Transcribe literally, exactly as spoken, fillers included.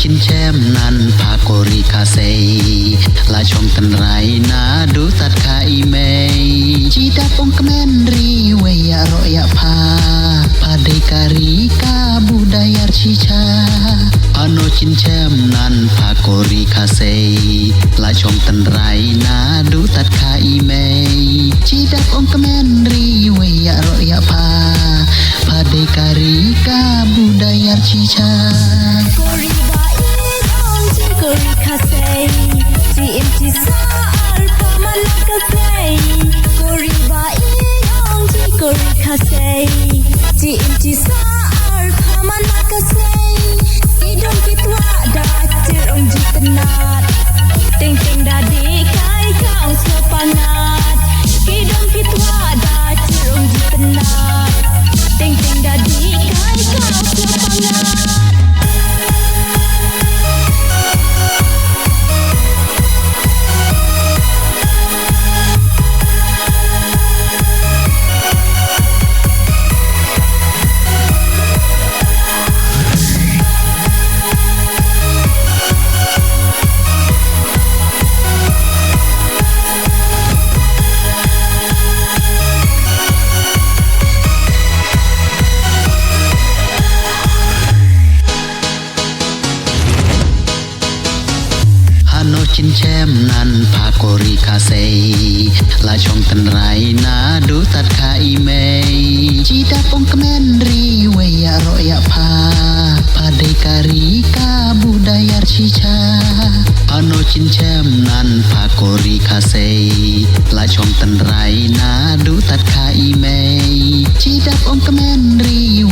Chin chem nan pha kori kha sei. La chong tynrai naduh tat kha i mei. Chi dap ong kmen ri wei ïa roh ïa pha. Pha dei ka ri ka budai ar chi cha. Ano chin chem nan pha kori kha sei. La chong tynrai naduh tat kha i mei. Chi dap ong kmen ri wei ïa roh ïa pha. Pha dei ka ri ka budai ar chi cha. Kori ba i ong chi kori kha sei. Chi im chi sa ar pha man la ka sei. Kori ba i ong chi kori kha sei. Chi im chi sa ar pha man la ka sei. Ki dong ki twah da chir ong ji tnat. Teng teng da di kai ka ong slo pangat. Ki dong ki twah da chir ong ji tnat. Teng teng da di kai ka ong slo pangat. Hano chin chem nan pha kori kha sei. La chong tynrai naduh tat kha i mei. Chi dap ong kmen ri wei ïa roh ïa pha. Pha dei ka ri ka budai ar chi cha. Hano chin chem nan pha kori kha sei. La chong tynrai naduh tat kha i mei. Chi dap ong kmen ri